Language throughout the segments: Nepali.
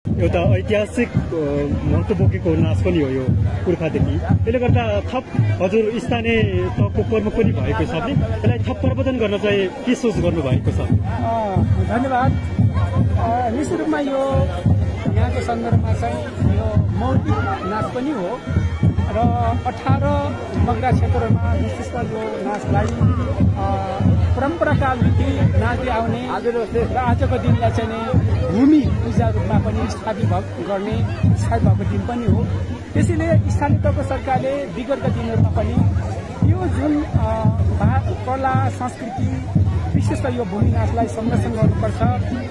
एउटा ऐतिहासिक महत्त्व बोकेको नाच पनि हो यो पुर्खादेखि। त्यसले गर्दा थप हजुर स्थानीय तहको प्रमुख पनि भएको छ भने यसलाई थप प्रवर्धन गर्न चाहिँ के सोच गर्नु भएको छ? धन्यवाद। निश्चित रूपमा यो यहाँको सन्दर्भमा चाहिँ यो मौलिक नाच पनि हो र 18 मगरा क्षेत्रमा विशेष यो नाचलाई परम्पराकालदेखि नाच्दै आउने र आजको दिनलाई चाहिँ भूमि पूजा रूपमा पनि स्थापित गर्ने भएको दिन पनि हो। त्यसैले स्थानीय तहको सरकारले विगतका दिनहरूमा पनि यो जुन कला संस्कृति विशेष गरी यो भूमि नाचलाई संरक्षण गर्नुपर्छ,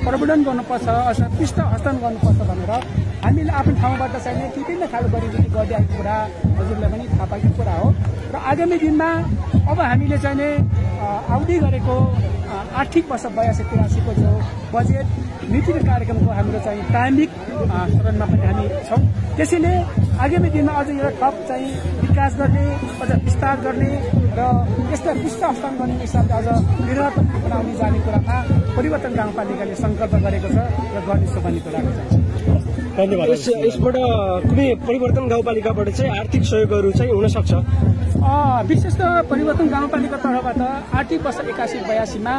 प्रवर्धन गर्नुपर्छ, अझ पृष्ठ हस्तान्तरण गर्नुपर्छ भनेर हामीले आफ्नो ठाउँबाट चाहिँ विभिन्न खालको गरिबी गर्दै आएको कुरा हजुरलाई पनि थाहा पाएको कुरा हो। र आगामी दिनमा अब हामीले चाहिँ आउँदै गरेको आर्थिक वर्ष 82-83 को जो बजेट नीति कार्यक्रमको हाम्रो चाहिँ प्रारम्भिक चरणमा पनि हामी छौँ। त्यसैले आगामी दिनमा अझ यो थप चाहिँ विकास गर्ने, अझ विस्तार गर्ने र यस्ता पृष्ठ हस्तान्तरण गर्ने हिसाबले अझ निरन्तरता बनाउने जाने कुरामा परिवर्तन गाउँपालिकाले संकल्प गरेको छ र गर्नेछ भन्ने कुराको चाहिँ धन्यवाद। यसबाट कुनै परिवर्तन गाउँपालिकाबाट चाहिँ आर्थिक सहयोगहरू चाहिँ हुन सक्छ? विशेष त परिवर्तन गाउँपालिका तर्फबाट आर्थिक वर्ष 81-82 मा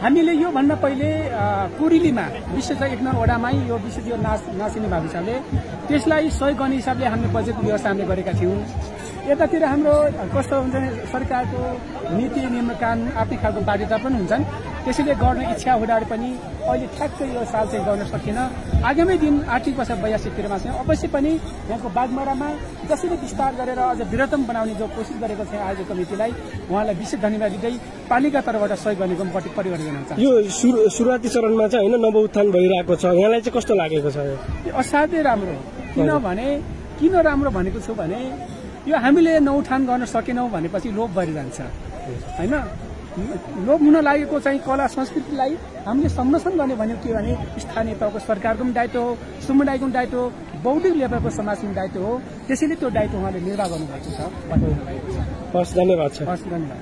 हामीले यो भन्दा पहिले कुरिलीमा विशेष 1 नम्बर वडामै यो विशेष यो नाचिने भएको हिसाबले त्यसलाई सहयोग गर्ने हिसाबले हामीले बजेट व्यवस्था हामीले गरेका थियौँ। यतातिर हाम्रो कस्तो हुन्छ सरकारको नीति नियम कानुन आफ्नै खालको बाध्यता पनि हुन्छन्। त्यसैले गर्ने इच्छा हुँदाहरू पनि अहिले ठ्याक्कै यो साल चाहिँ गर्न सकिएन। आगामी दिन आर्थिक वर्ष 82-मा चाहिँ अवश्य पनि यहाँको बागमारामा जसरी विस्तार गरेर अझ वृहत्तम बनाउने जो कोसिस गरेको छ आयोजक कमिटीलाई उहाँलाई विशेष धन्यवाद दिँदै पालिका तर्फबाट सहयोग गर्नेको परिवर्तन गर्न चाहन्छु। यो सुरुवाती चरणमा चाहिँ होइन नवउत्थान भइरहेको छ, यहाँलाई चाहिँ कस्तो लागेको छ? यो असाध्यै राम्रो। किन राम्रो भनेको छु भने यो हामीले नौठान गर्न सकेनौँ भनेपछि लोभ भइरहन्छ होइन। लोभ हुन लागेको चाहिँ कला संस्कृतिलाई हामीले संरक्षण गर्ने भन्यो के भने स्थानीय तहको सरकारको पनि दायित्व हो, समुदायको पनि दायित्व हो, बौद्धिक लेभलको समाजको पनि दायित्व हो। त्यसैले त्यो दायित्व उहाँले निर्वाह गर्नुभएको छ। हस्, धन्यवाद छ। हस्, धन्यवाद।